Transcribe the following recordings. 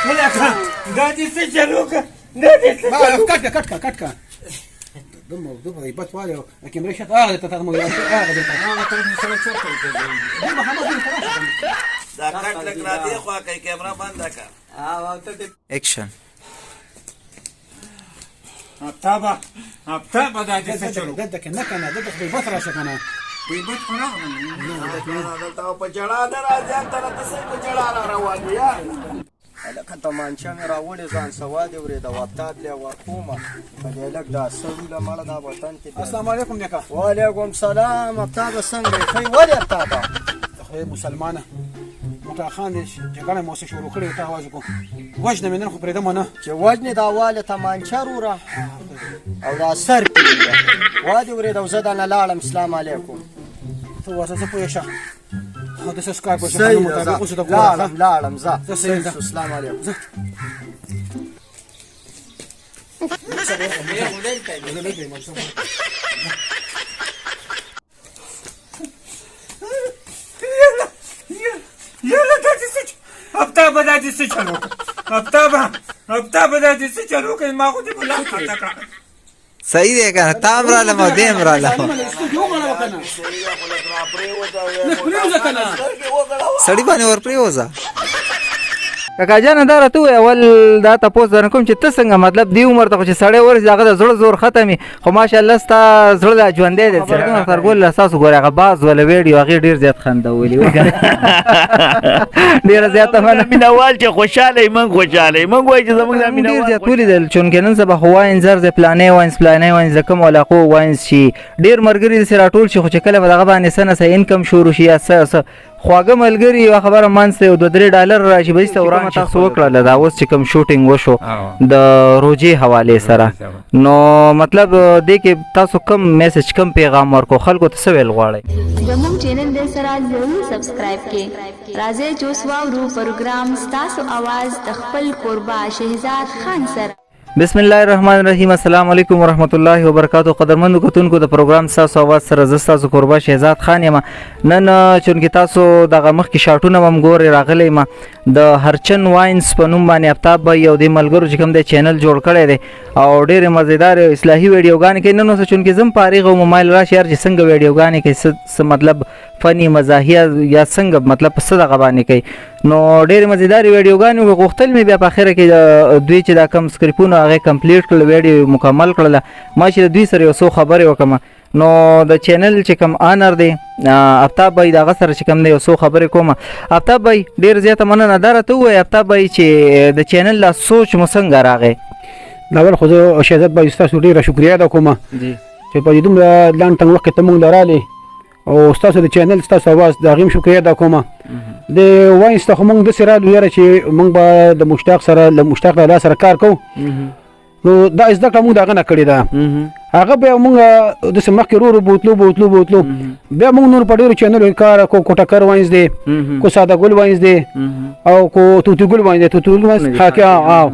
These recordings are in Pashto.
لکه دا دې څه چل وکړه، دا دې څه چل وکړه؟ کټ کا، کټ کا، کټ کا. دومره دومره غیبت والے کیمرې شته، هغه ته مو هغه ته هغه طرف مې سره چېرته وکړه؟ محمد دې تراشه. دا کټ لږ را دې خوا کوي، کیمره بنده کړه. اکشن. افتابه، افتابه، دا دې څه چل وکړه؟ دلته کې نه کنه، دلته خو غیبت راشه کنه. غیبت خو راغلم. دلته په جړا نه راځي، هلته راته څه په جړا را روان یې یا. هلکه تمانچه مې راوړې، ځان سواد یې ورېده او افتاب له ورکومه په دې لږ دا سړو له مړه دا وطن کې. السلام علیکم نیکه. وعلیکم سلام. افتابه څنګه یې؟ ښه یې؟ ولې افتابه؟ خدای مسلمانه، موټا خان دې جګړه مو څه شروع کړې، ته اواز وکړو وژنه مې نن خو پرېږدم نه. چې وژنې دا والې تمانچه روره او دا سر کې وادې ورېده او زه درنه لاړم. سلام علیکم. ته ورته څه پوه شه، د څه کار په صحیح ده، مطابق اوسه ځه. د ګوره. لاړم، لاړم، ځه. ځه، صحیح ده. سلام علیکم. ځه. یاله، دا دې څه؟ افتابه، دا دې څه چل وکړه؟ افتابه، افتابه، دا دې څه چل وکړه؟ ما خو دې بلا خطا کړه. صحیح دی کنه، تام رالم او دیم رالم. صحیح ده، خو لږ را پرېوځه. پرېوځه کنه. سترګې وګړوه. سړی باندې ور پریوځه. کاکا جان، دا راته ووایه، اول دا تپوس درنه کوم چې ته څنګه، مطلب دې عمر ته خو چې سړی ورسي هغه د زړه زور ختم وي، خو ماشاءالله ستا زړه لا ژوندی دی. څرګند اختر ګل له تاسو ګوره هغه باز وله ویډیو، هغې ډېر زیات خندولي، ډېره زیاته مننه. مینوال چې خوشاله یې، موږ خوشاله یې. موږ وایو چې زموږ دا ډېر مینوال زیات ولیدل، چونکې نن سبا خو واینز زر پلانې واینز، پلانې واینز، د کوم علاقو واینز شي، ډېر ملګري داسې راټول شي، خو چې کله به دغه باندې څه نه څه انکم شروع شي یا څه څه خواږه ملګري یوه خبره منځ ته یو دوه درې ډالر راشي، بس ته وران. تاسو وکړله دا اوس چې کوم شوټینګ وشو د روجې حوالې سره، نو مطلب دې کې تاسو کوم میسج، کوم پیغام ورکو خلکو ته، څه ویل غواړئ؟ زموږ چینل د سره ضرور سبسکرایب کړئ. راځئ چې اوس واورو پروګرام ستاسو اواز د خپل کوربه شهزاد خان سره. بسم الله الرحمن الرحیم. السلام علیکم ورحمت الله وبرکاتو. قدرمندو کتونکو، د پروګرام ستاسو اواز سره زه ستاسو کوربه شهزاد خان یم. نن چونکې تاسو دغه مخکې شاټونه هم ګورئ، راغلی یم د هرچن واینز په نوم باندې. افتاب بای او د ملګرو چې کوم دی چینل جوړ کړی دی او ډېرې مزیدار او اصلاحي ویډیوګانې کوي. نن اوس چونکې زم فارغ وم، موبایل راشي یار چې څنګه ویډیوګانې کوي، څه مطلب فني مزاحیه یا څنګه، مطلب په څه دغه باندې کوي، نو ډېرې مزیدارې ویډیوګانې وغوښتل مې. بیا په اخره کې دوی چې دا کم سکرپونه هغې کمپلیټ کړل، ویډیو مکمل کړله، ما چې د دوی سره یو څو خبرې وکړم، نو د چینل چې کوم انر دی افتاب بای، د هغه سره چې کوم دی یو څو خبرې کوم. افتاب بای، ډېر زیاته مننه. دا راته ووایه افتاب بای چې د چینل لا سوچ مو څنګه راغی؟ دا اول خو زه شهزاد بای ستاسو ډېره شکریه ادا کوم جی چې په دې دومره لنډ تنګ وخت کې ته موږ له رالې او ستاسو د چینل ستاسو اواز، د هغې هم شکریه ادا کوم. د واینس ته خو موږ داسې رالو یاره چې موږ به د مشتاق سره، له مشتاق لالا سره کار کوو، نو دا زده کړه موږ د هغه نه کړې ده. هغه بیا موږ داسې مخکې ورو ورو بوتلو بوتلو بوتلو، بیا موږ نور په ډېرو چینلو کې کار کو. کوټکر واینس دی، کو ساده ګل واینس دی او کو توتي ګل واینس دی، توتي ګل واینس خاکه.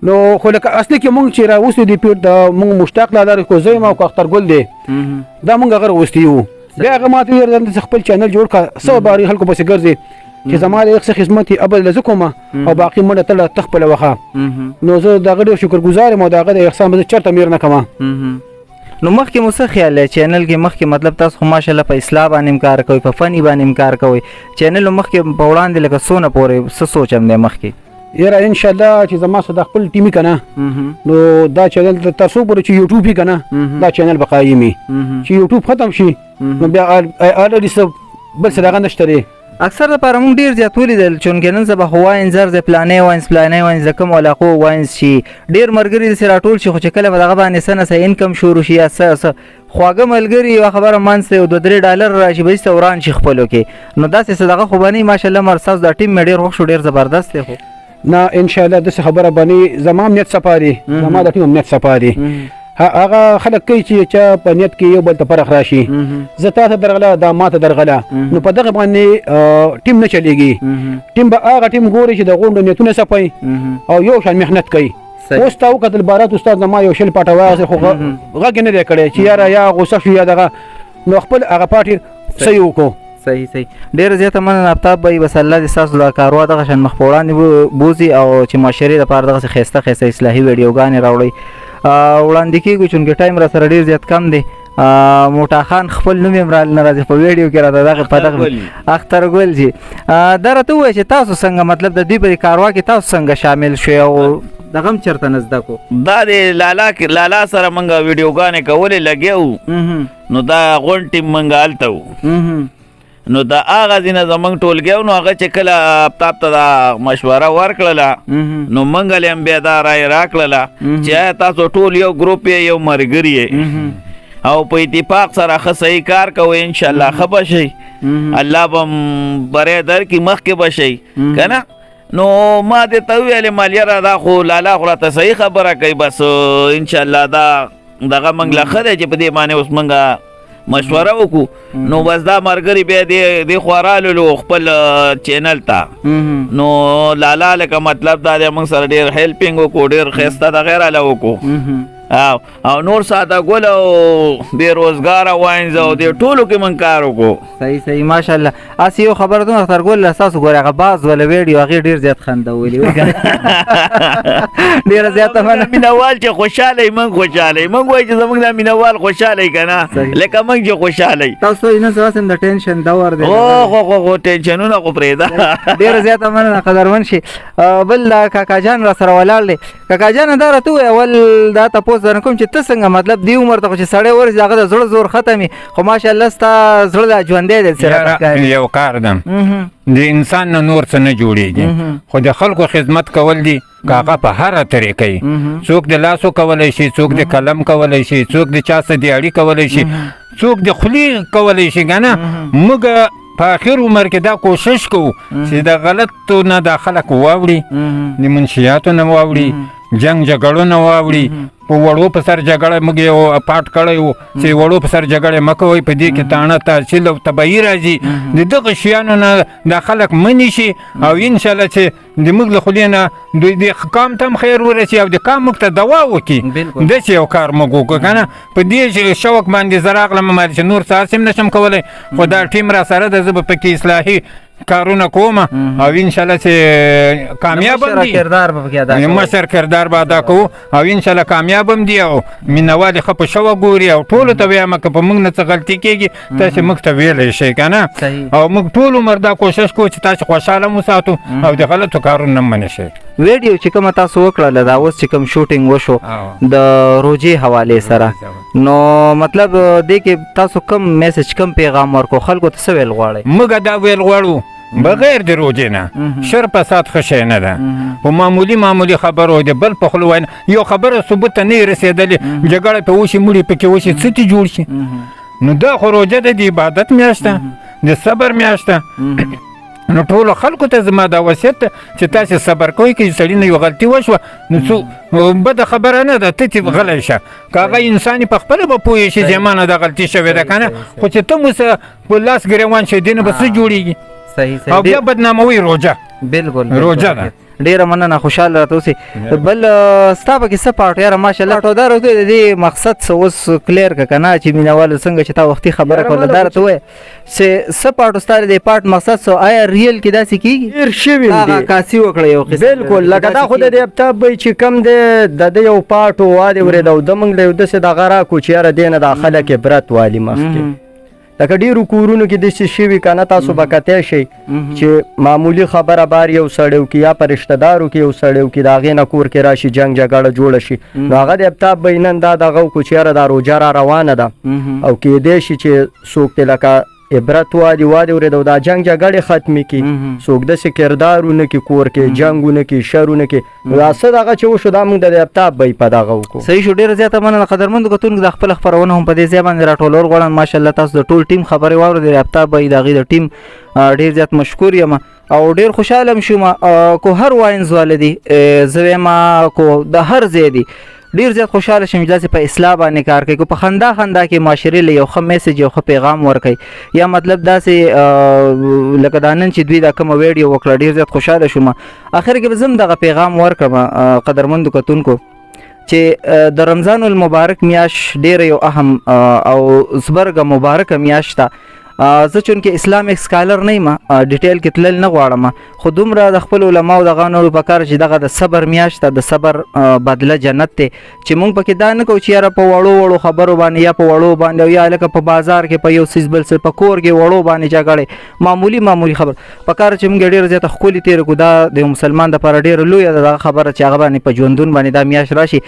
نو خو لکه اصلي کې مونږ چې راوستي دي پیر د مونږ مشتاق لالا کو زیم او کو اختر ګل دی، دا مونږ هغه راوستي یو. بیا هغه ماته ویل چې خپل چینل جوړ کړه، څه باري خلکو پسې ګرځي چې زما د څه خدمت یې ابل زه کوم او باقي منډه تله تخپل وخه. نو زه د هغه ډېر شکرګزار یم او د هغه د احسان به زه چېرته میر نه کوم. نو مخکې مو څه خیال دی چینل کې مخکې؟ مطلب تاسو خو ماشاءالله په اصلاح باندې هم کار کوئ، په فني باندې هم کار کوئ، چینل مخکې په وړاندې لکه څونه پورې څه سوچ هم دی مخکې؟ یاره ان شاء الله چې زما سره د خپل ټیم کنه، نو دا چینل تر څو پورې چې یوټیوب یې کنه دا چینل به قایم وي. چې یوټیوب ختم شي نو بیا الریډي څه بل څه دغه نشته دی. اکثر لپاره مونږ ډیر زیات ولیدل، چونکې نن سبا خو واینز زر پلانې واینز، پلانې واینز، د کوم علاقو واینز شي، ډیر ملګري داسې راټول شي، خو چې کله به دغه باندې څه نه څه انکم شروع شي یا څه څه خواږه ملګري یوه خبره منځ ته یو دوه درې ډالر راشي، بس ته وران شي خپلو کې. نو داسې څه دغه خو به نه وي. ماشاءالله مر ستاسو دا ټیم مې ډېر خوښ شو، ډېر زبردست دی. خو نه، ان شاء الله داسې خبره باندې زما هم نیت صفا دی، زما د ټیم هم نیت صفا دی. هغه خلک کوي چې چا په نیت کې یو بل ته فرق راشي، زه تا ته درغله، دا ما ته درغله، نو په دغه باندې ټیم نه چلیږي. ټیم به هغه ټیم ګوري چې د غونډو نیتونه صفای او یو شان محنت کوي. اوس تا وکتل بارات استاد زما یو شل پټه واخیست، خو غږ یې نه دی کړی چې یاره یا غوسه شو یا دغه، نو خپل هغه پارټي صحیح وکړو. صحیح صحیح، ډیره زیاته مننه افتاب بھائی. بس الله دې ستاسو دا کاروا دغه شان مخ په وړاندې بوځي او چې معاشرې دپاره دغسې ښایسته ښایسته اصلاحي ویډیوګانې راوړئ. وړاندې کېږو، چونکې ټایم را سره ډېر زیات کم دی. موټا خان خپل نوم یې هم نه راځي په ویډیو کې راته دغه په دغه اختر ګل جی. دا راته ووایه چې تاسو څنګه، مطلب د دوی په دې کاروا کې تاسو څنګه شامل شوئ او دغه هم چېرته نه زده کو؟ دا د لالا لالا سره مونږ ویډیوګانې کولې لګیا وو، نو دا غونډ ټیم مونږ هلته وو، نو دا هغه ځینه زمونږ ټولګی. نو هغه چې کله آفتاب ته دا مشوره ورکړله، نو مونږ له هم بیا دا رایه راکړله چې آیا تاسو ټول یو ګروپ یې، یو ملګري یې او په اتفاق سره ښه صحیح کار کوئ، انشاءالله ښه به شئ، الله به بری درکړي، مخکې به شئ که نه. نو ما دې ته وویلې مال یاره دا خو لالا خو راته صحیح خبره کوي، بس انشاءالله دا دغه موږ له ښه دی چې په دې باندې اوس موږ مشوره وکړو. نو بس دا مرګري بیا دې خوا راللو خپل چینل ته. نو لالا لکه مطلب دا دی موږ سره ډېر هیلپینګ وکړو، ډېر ښایسته دغه یې راله وکړو. او نور ساده ګل او بې روزګاره واینز او دې ټولو کې موږ کار وکړو. صحیح صحیح، ماشاءالله. هسې یو خبره دومره اختر ګل تاسو ګورئ، هغه باز ولا ویډیو هغې ډېر زیات خندولي، ډېره زیاته مننه. مینوال چې خوشحاله وي موږ خوشحاله یو، موږ وایو چې زموږ دا مینوال خوشحاله وي که نه، لکه موږ چې خوشحاله یو. تاسو نن سبا هم د ټینشن دور دی. او خو خو خو ټینشنونه خو پرېږده. ډېره زیاته مننه، قدرمن شي. بل دا کاکا جان را سره ولاړ دی. کاکا جان دا راته ووایه، اول دا تپوس درنه کوم چې ته څنګه، مطلب دې عمر ته خو چې سړی ورسي هغه د زړه زور ختم وي، خو ماشاءالله ستا زړه لا ژوندی دی. یو کار ده، د انسان نه نور څه نه جوړیږي خو د خلکو خدمت کول دي، که هغه په هره طریقه وي، څوک د لاسو کولی شي، څوک د قلم کولی شي، څوک د چا څه دیاړي کولی شي، څوک د خولې کولی شي که نه. موږ په اخر عمر کې دا کوشش کوو چې د غلطو نه دا خلک واوړي، د منشیاتو نه واوړي، جنگ جګړو نه واوړي. په وړو په سر جګړه موږ یو پاټ کړی وو چې وړو په سر جګړه مه کوئ، په دې کې تاڼه تحصیل او تبعي راځي. د دغه شیانو نه دا خلک منې شي او انشاءالله چې د موږ له خولې نه دوی د قام ته هم خیر ورسي او د قام موږ ته دوا وکړي. داسې یو کار موږ وکړو که نه. په دې شوق باندې زه راغلم، ما چې نور څه هسې هم نشم کولی، خو دا ټیم را سره ده، زه به پکې اصلاحي کارونه کوم او انشاءالله چې کامیاب هم دي، کردار به پکې ادا کوو، مشر کردار به ادا کوو او انشاءالله کامیاب هم دي او مینوال یې ښه په شوق ګوري. او ټولو ته وایم که په موږ نه څه غلطي کېږي تاسې موږ ته ویلی شئ که نه، او موږ ټول عمر دا کوشش کوو چې تاسې خوشحاله هم وساتو او د غلطو کارونو نه منع شئ. ویډیو چې کومه تاسو وکړله، دا اوس چې کوم شوټینګ وشو د روژې حوالې سره، نو مطلب دې کې تاسو کوم میسج، کوم پیغام ورکو خلکو ته، څه ویل غواړئ؟ موږ دا ویل غواړو بغیر د روژې نه شر فساد ښه شی نه ده. په معمولي معمولي خبرو د بل په خوله وینا یو خبره ثبوت ته نه رسېدلې، جګړه په وشي، مړي پکې وشي، څه ترې جوړ شي؟ نو دا خو روژه ده، د عبادت میاشت ده، د صبر میاشت ده. نو ټولو خلکو ته زما دا وصیت ده چې تاسې صبر کوئ، که سړي نه یو غلطي وشوه نو څو بده خبره نه ده، ته چې غلی شه، که هغه انسان په خپله به پوه شي چې ما نه دا غلطي شوې ده که نه، خو چې ته مو څه په لاس ګرېوان شې دې نه به څه جوړېږي؟ صحیح. او بیا بدناموي روژه. بالکل روژه ده. ډیره مننه، خوشحاله راته اوسې. بل ستا پکې څه پارټ یاره ماشاءالله ټو دا راته د دې مقصد څه اوس کلیر که کنه چې مینوالو څنګه چې تا وختي خبره کوله، دا راته ووایه چې څه پارټ ستا د دې پارټ مقصد څه؟ آیا ریل کې داسې کیږي؟ ډېر شوي هغه دي. عکاسي وکړه یو قسم. بالکل، لکه دا خو د دې افتاب بی چې کم دی د دې یو پارټ و وادې ورېده او ده موږ له یو داسې دغه راکړو چې یاره دې نه دا خلک عبرت والي مخکې. لکه ډیرو کورونو کې داسې شوي که نه، تاسو به کتی شئ چې معمولي خبره بار یو سړی وکړي یا په رشته دارو کې یو سړی وکړي، د هغې نه کور کې راشي جنګ جګړه جوړه شي. نو هغه د افتاب به نن دا دغه وکړو چې یاره دا روژه را روانه ده او کیدای شي چې څوک ترې لکه عبرت والي وادي ورېده او دا جنګ جګړې ختمې کړي، څوک داسې کردار ونه کړي، کور کې جنګ ونه کړي، شر ونه کړي. نو دا څه دغه چې وشو دا موږ د افتاب به په دغه وکړو. صحیح شو. ډېره زیاته مننه قدرمندو کتونکو، د خپل خپرونه هم په دې ځای باندې راټولول غواړم. ماشاءالله تاسو د ټول ټیم خبرې واورېدې، افتاب به د هغې د ټیم ډېر زیات مشکور یم او ډېر خوشحاله هم شوم. کو هر واینز واله دي، زه وایم کو د هر ځای دي، ډېر زیات خوشحاله شم چې داسې په اصلاح باندې کار کوي، کو په خندا خندا کې معاشرې له یو ښه میسج یو ښه پیغام ورکوي، یا مطلب داسې لکه دا نن چې دوی دا کومه ویډیو وکړه ډېر زیات خوشحاله شوم. اخر کې به زه هم دغه پیغام ورکړم قدرمندو کتونکو چې د رمضان المبارک میاشت ډېره یو اهم او زبرګه مبارکه میاشت ده. زه چونکه اسلامیک سکالر نه یم، ډیټیل کې تلل نه غواړم، خو دومره د خپل علماو دغه نورو په کار چې دغه د صبر میاشت ده، د صبر بدله جنت دی، چې مونږ پکې دا نه کوو چې یاره په وړو وړو خبرو باندې یا په وړو باندې او یا لکه په بازار کې په یو څیز بل څه په کور کې وړو باندې جګړې، معمولی معمولی خبر په کار چې مونږ ډېر زیاته ښکلې تېره کړو. دا د یو مسلمان دپاره ډېره لویه ده دغه خبره چې هغه باندې په ژوندون باندې دا میاشت راشي.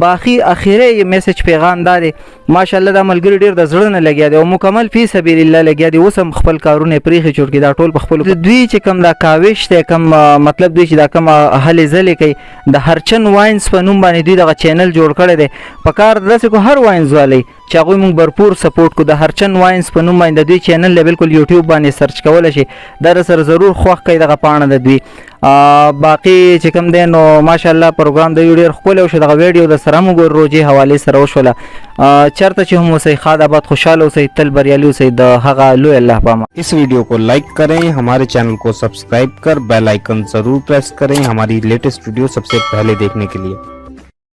باقي اخیری میسج پیغام دا دی، ماشاءالله دا ملګري ډېر د زړه نه لګیا دی او مکمل فی سبیل الله لګیا دی، اوس هم خپل کارونه یې پرېښي چورکې دا ټول په خپلو دوی چې کوم دا کاوش دی، کوم مطلب دوی چې دا کوم هلې ځلې کوي، د هرچن واینز په نوم باندې دوی دغه چینل جوړ کړی دی. په کار داسې کو هر واینز والی چې هغوی موږ برپور سپورټ کو، د هرچن واینز په نوم باندې د دوی چینل دی، بالکل یوټیوب باندې سرچ کولی شي، دا در سره ضرور خوښ کړئ دغه پاڼه د دوی. باقي چې کوم دی نو ماشاءالله پروګرام د ډېر ښکلی وشو، دغه ویډیو د سره هم وګورو، روژې حوالې سره وشوله. چېرته چې هم اوسئ ښاد آباد خوشحاله اوسئ، تل بریالي اوسئ، د هغه لوی الله په امان. इस वीडियो को लाइक करें، हमारे चैनल को सब्सक्राइब कर बेल आइकन जरूर प्रेस करें हमारी लेटेस्ट वीडियो सबसे पहले देखने के लिए।